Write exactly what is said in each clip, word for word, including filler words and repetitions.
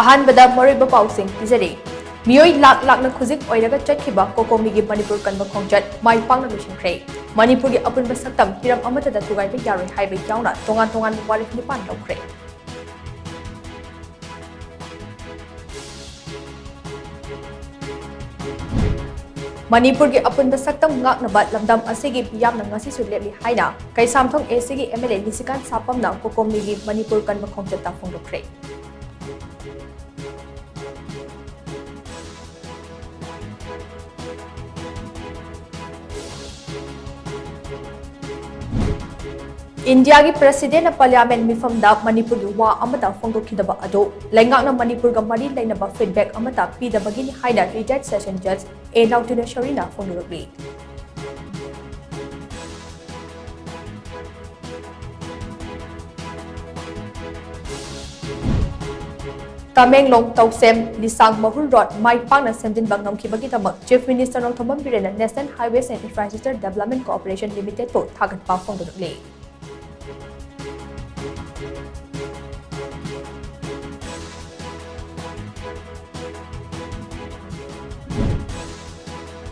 ꯑꯍꯥꯟꯕꯗ ꯃꯔꯨꯑꯣꯏꯕ ꯄꯥꯎꯁꯤꯡ ꯄꯤꯖꯔꯤ꯫ ꯃꯤꯑꯣꯏ ꯂꯥꯛ ꯂꯥꯛꯅ ꯈꯨꯖꯤꯡ ꯑꯣꯏꯔꯒ ꯆꯠꯈꯤꯕ ꯀꯣꯀꯣꯃꯤꯒꯤ ꯃꯅꯤꯄꯨꯔ ꯀꯟꯕ ꯈꯣꯡꯆꯠ ꯃꯥꯏ ꯄꯥꯛꯅ ꯂꯣꯏꯁꯤꯟꯈ꯭ꯔꯦ꯫ ꯃꯅꯤꯄꯨꯔꯒꯤ ꯑꯄꯨꯟꯕ ꯁꯛꯇꯝ ꯍꯤꯔꯝ ꯑꯃꯠꯇꯗ ꯊꯨꯒꯥꯏꯕ ꯌꯥꯔꯣꯏ ꯍꯥꯏꯕ ꯌꯥꯎꯅ ꯇꯣꯉꯥꯟ ꯇꯣꯉꯥꯟꯕ ꯋꯥꯔꯦꯞ ꯅꯤꯄꯥꯟ ꯂꯧꯈ꯭ꯔꯦ꯫ ꯃꯅꯤꯄꯨꯔꯒꯤ ꯑꯄꯨꯟꯕ ꯁꯛꯇꯝ ꯉꯥꯛꯅꯕ ꯂꯝꯗꯝ ꯑꯁꯤꯒꯤ ꯃꯤꯌꯥꯝꯅ ꯉꯁꯤꯁꯨ ꯂꯦꯞꯂꯤ ꯍꯥꯏꯅ ꯀꯩꯁꯥꯝꯊꯣꯡ ꯑꯦ ꯁꯤꯒꯤ ꯑꯦꯝ ꯑꯦꯜ ꯑꯦ ꯅꯤꯁꯤꯀꯥꯟ ꯁꯥꯄꯝꯅ ꯀꯣꯀꯣꯃꯤꯒꯤ ꯃꯅꯤꯄꯨꯔ ꯀꯟꯕ ꯈꯣꯡꯆꯠꯇ ꯐꯣꯡꯗꯣꯛꯈ꯭ꯔꯦ꯫ ꯏꯟꯗꯤꯌꯥꯒꯤ ꯄ꯭ꯔꯦꯁꯤꯗꯦꯟꯠꯅ ꯄꯥꯔꯂꯤꯌꯥꯃꯦꯟꯠ ꯃꯤꯐꯝꯗ ꯃꯅꯤꯄꯨꯔꯒꯤ ꯋꯥ ꯑꯃꯠꯇ ꯐꯣꯡꯗꯣꯛꯈꯤꯗꯕ ꯑꯗꯨ ꯂꯩꯉꯥꯛꯅ ꯃꯅꯤꯄꯨꯔꯒ ꯃꯔꯤ ꯂꯩꯅꯕ ꯐꯤꯗꯕꯦꯛ ꯑꯃꯠꯇ ꯄꯤꯗꯕꯒꯤꯅꯤ ꯍꯥꯏꯅ ꯔꯤꯇꯥꯌꯔꯗ ꯁꯦꯁꯟ ꯖꯖ ꯑꯦ ꯅꯥꯎꯇꯤꯅꯦꯁꯣꯔꯤꯅ ꯐꯣꯡꯗꯣꯔꯛꯂꯤ꯫ ꯇꯃꯦꯡꯂꯣꯡ ꯇꯧꯁꯦꯝ ꯂꯤꯁꯥꯡ ꯃꯍꯨꯜ ꯔꯣꯗ ꯃꯥꯏ ꯄꯥꯛꯅ ꯁꯦꯝꯖꯤꯟꯕ ꯉꯝꯈꯤꯕꯒꯤꯗꯃꯛ ꯆꯤꯐ ꯃꯤꯅꯤꯁꯇꯔ ꯅꯣꯡꯊꯣꯝꯕꯝ ꯕꯤꯔꯦꯟꯅ National Highways and Infrastructure Development Corporation Limited ꯕꯨ ꯊꯥꯒꯠꯄ ꯐꯣꯡꯗꯣꯛꯂꯤ꯫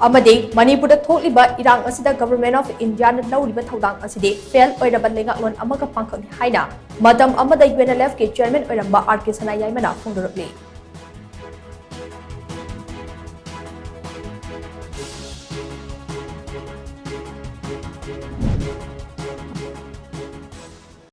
ꯑꯃꯗꯤ ꯃꯅꯤꯄꯨꯔꯗ ꯊꯣꯛꯂꯤꯕ ꯏꯔꯥꯡ ꯑꯁꯤꯗ Government of Indiaꯅ ꯂꯧꯔꯤꯕ ꯊꯧꯗꯥꯡ ꯑꯁꯤꯗꯤ ꯐꯦꯜ ꯑꯣꯏꯔꯕ ꯂꯩꯉꯥꯛꯂꯣꯟ ꯑꯃꯒ ꯄꯥꯡꯈꯛꯅꯤ ꯍꯥꯏꯅ ꯃꯇꯝ ꯑꯃꯗ ꯌꯨ ꯑꯦꯟ ꯑꯦꯜ ꯑꯦꯐꯀꯤ ꯆꯤꯌꯔꯃꯦꯟ ꯑꯣꯏꯔꯝꯕ ꯑꯥꯔ ꯀꯦ ꯁꯅꯥꯌꯥꯏꯃꯅ ꯐꯣꯡꯗꯣꯔꯛꯂꯤ꯫